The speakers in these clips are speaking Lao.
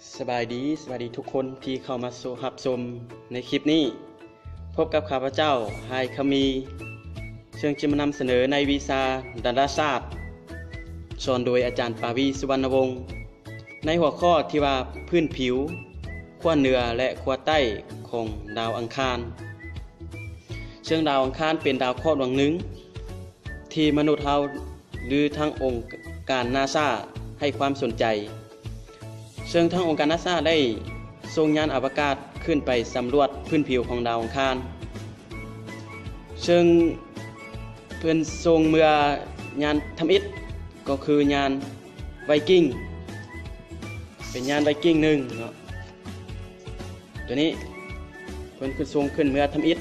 ສະບາຍດີ, ສະບາຍດີທຸກຄົນທີ່ເຂົ້າມາຊົມ, ຮັບຊົມໃນຄລິບນີ້. ພົບກັບຂ້າພະເຈົ້າ ໄຮຄຳມີ ເຊິ່ງຈະມານຳສະເໜີໃນວິຊາດາລາສາດ, ສອນໂດຍອາຈານປາວີ ສຸວັນນະວົງ, ໃນຫົວຂໍ້ທີ່ວ່າ ພື້ນຜິວ, ຂົ້ວເໜືອ ແລະ ຂົ້ວໃຕ້ຂອງດາວອັງຄານ. ເຊິ່ງດາວອັງຄານເປັນດາວເຄາະດວງໜຶ່ງ ທີ່ມະນຸດເຮົາ ຫຼື ທາງອົງການນາຊາໃຫ້ຄວາມສົນໃຈ, ເຊິ່ງທາງອົງການນາຊາໄດ້ສົ່ງຍານອະວະກາດຂຶ້ນໄປສຳຫຼວດພື້ນຜິວຂອງດາວອັງຄານ, ເຊິ່ງເພິ່ນສົ່ງເມືອຍານທຳອິດ ກໍຄືຍານໄວກິງ, ເປັນຍານໄວກິງໜຶ່ງເນາະ. ຕົວນີ້ເພິ່ນຂຶ້ນ ສົ່ງຂຶ້ນເມືອທຳອິດ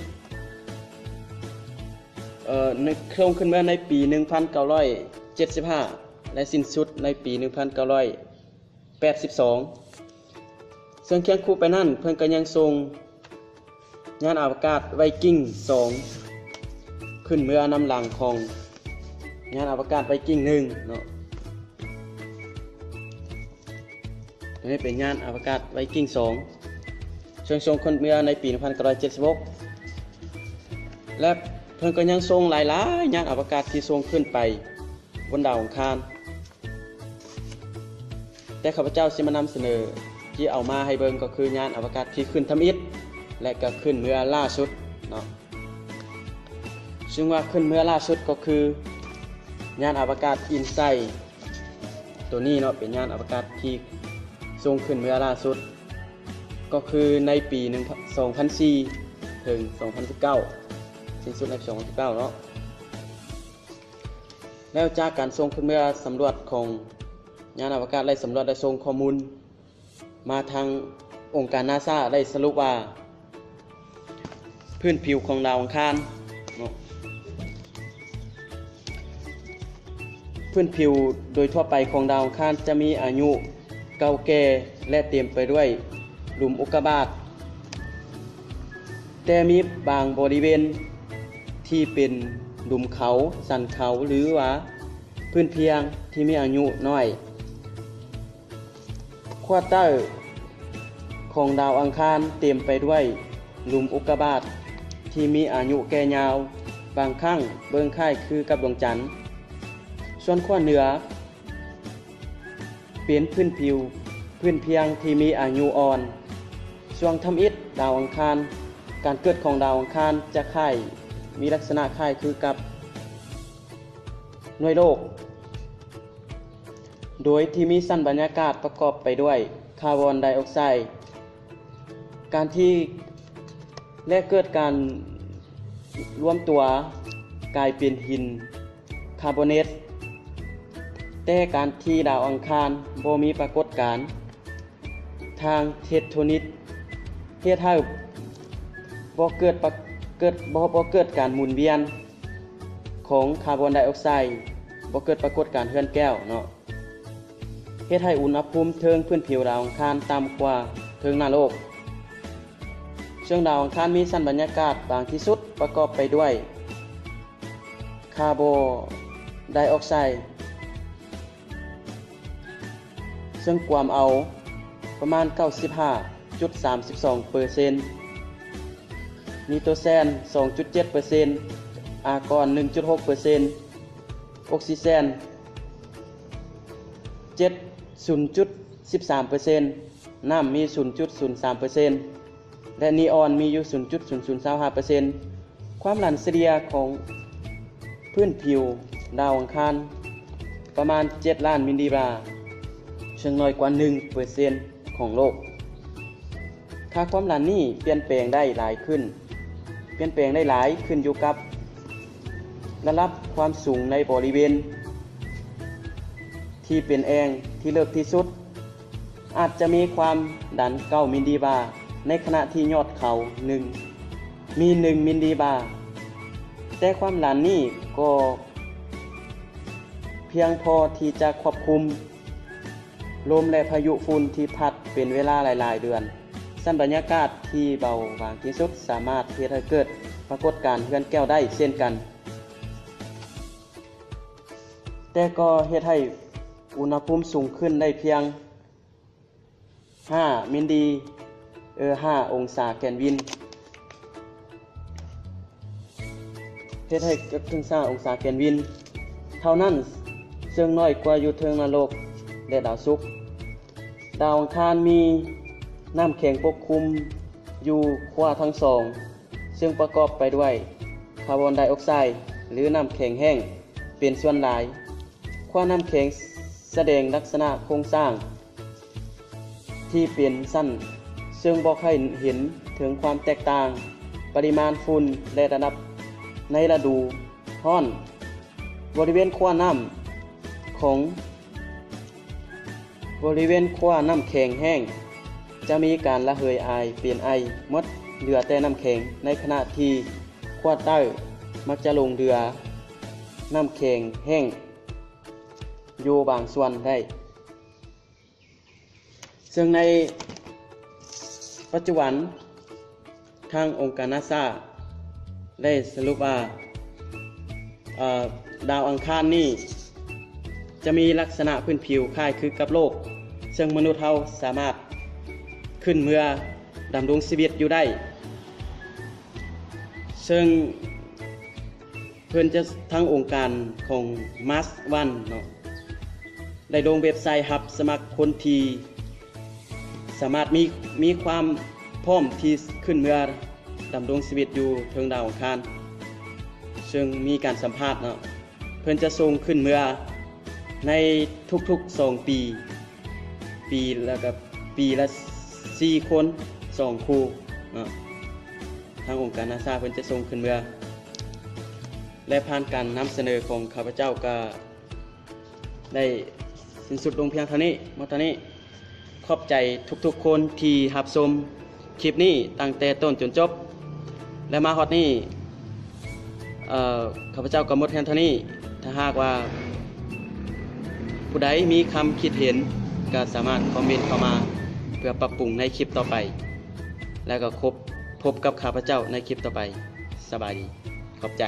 ເອີ ສົ່ງຂຶ້ນເມືອໃນປີໜຶ່ງພັນເກົ້າຮ້ອຍເຈັດສິບຫ້າ ແລະ ສິ້ນສຸດໃນປີໜຶ່ງພັນເກົ້າຮ້ອຍແປດສິບສອງ. ເຊິ່ງຄຽງຄູ່ໄປນັ້ນ ເພິ່ນກໍຍັງສົ່ງຍານອະວະກາດໄວກິງສອງ ຂຶ້ນເມືອນຳຫຼັງຂອງຍານອະວະກາດໄວກິງໜຶ່ງເນາະ. ຕົວນີ້ເປັນຍານອະວະກາດໄວກິງສອງ ເຊິ່ງສົ່ງຂຶ້ນເມືອໃນປີໜຶ່ງພັນເກົ້າຮ້ອຍເຈັດສິບຫົກ ແລະ ເພິ່ນກໍຍັງສົ່ງຫຼາຍໆຍານອະວະກາດທີ່ສົ່ງຂຶ້ນໄປບົນດາວອັງຄານ. ແຕ່ຂ້າພະເຈົ້າຊິມານຳສະເໜີທີ່ເອົາມາໃຫ້ເບິ່ງ ກໍຄືຍານອະວະກາດທີ່ຂຶ້ນທຳອິດ ແລະ ກໍຂຶ້ນເມືອລ່າສຸດເນາະ. ເຊິ່ງວ່າຂຶ້ນເມືອລ່າສຸດກໍຄືຍານອະວະກາດອິນໄຊ ຕົວນີ້ເນາະ ເປັນຍານອະວະກາດທີ່ສົ່ງຂຶ້ນເມືອລ່າສຸດ ກໍຄືໃນປີໜຶ່ງ ສອງພັນສີ່ ເຖິງ ສອງພັນສິບເກົ້າ ສິ້ນສຸດໃນປີສອງພັນສິບເກົ້າເນາະ. ແລ້ວຈາກການສົ່ງຂຶ້ນເມືອສຳຫຼວດຂອງຍານອະວະກາດໄລ່ສຳຫຼວດ ແລະ ສົ່ງຂໍ້ມູນ ມາທາງອົງການນາຊາໄດ້ສະຫຼຸບວ່າ ພື້ນຜິວຂອງດາວອັງຄານເນາະ, ພື້ນຜິວໂດຍທົ່ວໄປຂອງດາວອັງຄານຈະມີອາຍຸເກົ່າແກ່ ແລະ ເຕັມໄປດ້ວຍຫຼຸມອຸກກາບາດ, ແຕ່ມີບາງບໍລິເວນທີ່ເປັນຫຼຸມເຂົາ, ສັນເຂົາ ຫຼືວ່າພື້ນພຽງທີ່ມີອາຍຸນ້ອຍ. ຂົ້ວໃຕ້ຂອງດາວອັງຄານເຕັມໄປດ້ວຍຫຼຸມອຸກກາບາດທີ່ມີອາຍຸແກ່ຍາວ, ບາງຄັ້ງເບິ່ງຄ້າຍຄືກັບດວງຈັນ. ສ່ວນຂົ້ວເໜືອເປັນພື້ນຜິວ, ພື້ນພຽງທີ່ມີອາຍຸອ່ອນ. ຊ່ວງທຳອິດດາວອັງຄານ, ການເກີດຂອງດາວອັງຄານຈະຄ້າຍ, ມີລັກສະນະຄ້າຍຄືກັບໜ່ວຍໂລກ. ໂດຍທີ່ມີຊັ້ນບັນຍາກາດປະກອບໄປດ້ວຍຄາບອນໄດອອກໄຊ, ການທີ່ ແລະ ເກີດການລວມຕົວກາຍເປັນຫີນຄາໂບເນດ, ແຕ່ການທີ່ດາວອັງຄານບໍ່ມີປາກົດການທາງເທກໂທນິກ ເຮັດໃຫ້ບໍ່ເກີດປະ, ເກີດ, ບໍ່, ບໍ່ເກີດການໝູນວຽນ ຂອງຄາບອນໄດອອກໄຊ, ບໍ່ເກີດປາກົດການເຮືອນແກ້ວເນາະ, ເຮັດໃຫ້ອຸນຫະພູມເທິງພື້ນຜິວດາວອັງຄານຕ່ຳກວ່າເທິງໜ້າໂລກ. ເຊິ່ງດາວອັງຄານມີຊັ້ນບັນຍາກາດບາງທີ່ສຸດປະກອບໄປດ້ວຍຄາບອນໄດອອກໄຊ, ເຊິ່ງກວມເອົາປະມານເກົ້າສິບຫ້າຈຸດສາມສິບສອງເປີເຊັນ, ນີໂຕຣແຊນສອງຈຸດເຈັດເປີເຊັນ, ອາກອນໜຶ່ງຈຸດຫົກເປີເຊັນ, ອົກຊີແຊນເຈັດ ສູນຈຸດສິບສາມເປີເຊັນ, ນ້ຳມີສູນຈຸດສູນສາມເປີເຊັນ ແລະ ນີອອນມີຢູ່ສູນຈຸດສູນສູນຊາວຫ້າເປີເຊັນ. ຄວາມຫຼານສະເລ່ຍຂອງພື້ນຜິວດາວອັງຄານປະມານເຈັດລ້ານມິນລີບາ, ເຊິ່ງໜ້ອຍກວ່າໜຶ່ງເປີເຊັນຂອງໂລກ. ຄ່າຄວາມຫຼານນີ້ປ່ຽນແປງໄດ້ຫຼາຍຂຶ້ນ, ປ່ຽນແປງໄດ້ຫຼາຍຂຶ້ນຢູ່ກັບລະດັບຄວາມສູງໃນບໍລິເວນທີ່ເປັນແອ່ງທີ່ເລິກທີ່ສຸດ. ອາດຈະມີຄວາມດັນເກົ້າມິນລີບາ, ໃນຂະນະທີ່ຍອດເຂົາໜຶ່ງມີໜຶ່ງມິນລີບາ, ແຕ່ຄວາມດັນນີ້ກໍພຽງພໍທີ່ຈະຄວບຄຸມລົມ ແລະ ພາຍຸຝຸ່ນທີ່ພັດເປັນເວລາຫຼາຍໆເດືອນ. ຊັ້ນບັນຍາກາດທີ່ເບົາບາງທີ່ສຸດສາມາດເຮັດໃຫ້ເກີດປາກົດການເຮືອນແກ້ວໄດ້ເຊັ່ນກັນ, ແຕ່ກໍເຮັດໃຫ້ອຸນຫະພູມສູງຂຶ້ນໄດ້ພຽງ ຫ້າມິນດີ ເອີ ຫ້າອົງສາແກນວິນ ເຮັດໃຫ້ເກີດຂຶ້ນຫ້າອົງສາແກນວິນເທົ່ານັ້ນ, ເຊິ່ງນ້ອຍກວ່າຢູ່ເທິງນະລົກ ແລະ ດາວສຸກ. ດາວອັງຄານມີນ້ຳແຂງປົກຄຸມຢູ່ຂວ້າທັງສອງ, ເຊິ່ງປະກອບໄປດ້ວຍຄາບອນໄດອອກໄຊ ຫຼື ນ້ຳແຂງແຫ້ງເປັນສ່ວນຫຼາຍ. ຂວ້ານ້ຳແຂງສະແດງລັກສະນະໂຄງສ້າງທີ່ເປັນຊັ້ນ, ເຊິ່ງບອກໃຫ້ເຫັນເຖິງຄວາມແຕກຕ່າງປະລິມານຝຸ່ນ ແລະ ລະດັບໃນລະດູຮ້ອນ. ບໍລິເວນຂວ້ານ້ຳຂອງ ບໍລິເວນຂວ້ານ້ຳແຂງແຫ້ງຈະມີການລະເຫີຍອາຍເປັນໄອໝົດ, ເຫຼືອແຕ່ນ້ຳແຂງ, ໃນຂະນະທີ່ຂວ້າໃຕ້ມັກຈະຫຼົງເຫຼືອນ້ຳແຂງແຫ້ງຢູ່ບາງສ່ວນໄດ້. ເຊິ່ງໃນປັດຈຸບັນ ທາງອົງການນາຊາໄດ້ສະຫຼຸບວ່າ ເອີ ດາວອັງຄານນີ້ຈະມີລັກສະນະພື້ນຜິວຄ້າຍຄືກັບໂລກ, ເຊິ່ງມະນຸດເຮົາສາມາດຂຶ້ນເມືອດຳລົງຊີວິດຢູ່ໄດ້. ເຊິ່ງເພິ່ນຈະ ທາງອົງການຂອງ Mars One ເນາະ ໄດ້ລົງເວັບໄຊຮັບສະໝັກຄົນທີ່ສາມາດມີ ມີຄວາມພ້ອມທີ່ຂຶ້ນເມືອດຳລົງຊີວິດຢູ່ເທິງດາວອັງຄານ, ເຊິ່ງມີການສຳພາດເນາະ. ເພິ່ນຈະສົ່ງຂຶ້ນເມືອໃນທຸກໆສອງປີ, ປີລະກະ ປີລະສີ່ຄົນ ສອງຄູ່ເນາະ. ທາງອົງການນາຊາເພິ່ນຈະສົ່ງຂຶ້ນເມືອ ແລະ ຜ່ານການນຳສະເໜີຂອງຂ້າພະເຈົ້າກະໄດ້ສິ້ນສຸດລົງພຽງເທົ່ານີ້ ໝົດເທົ່ານີ້. ຂອບໃຈທຸກໆຄົນທີ່ຮັບຊົມຄລິບນີ້ຕັ້ງແຕ່ຕົ້ນຈົນຈົບ ແລະ ມາຮອດນີ້ ເອີ ຂ້າພະເຈົ້າກໍໝົດພຽງເທົ່ານີ້. ຖ້າຫາກວ່າຜູ້ໃດມີຄຳຄິດເຫັນ ກໍສາມາດຄອມເມັນເຂົ້າມາເພື່ອປັບປຸງໃນຄລິບຕໍ່ໄປ ແລ້ວກໍພົບ ພົບກັບຂ້າພະເຈົ້າໃນຄລິບຕໍ່ໄປ. ສະບາຍດີ. ຂອບໃຈ.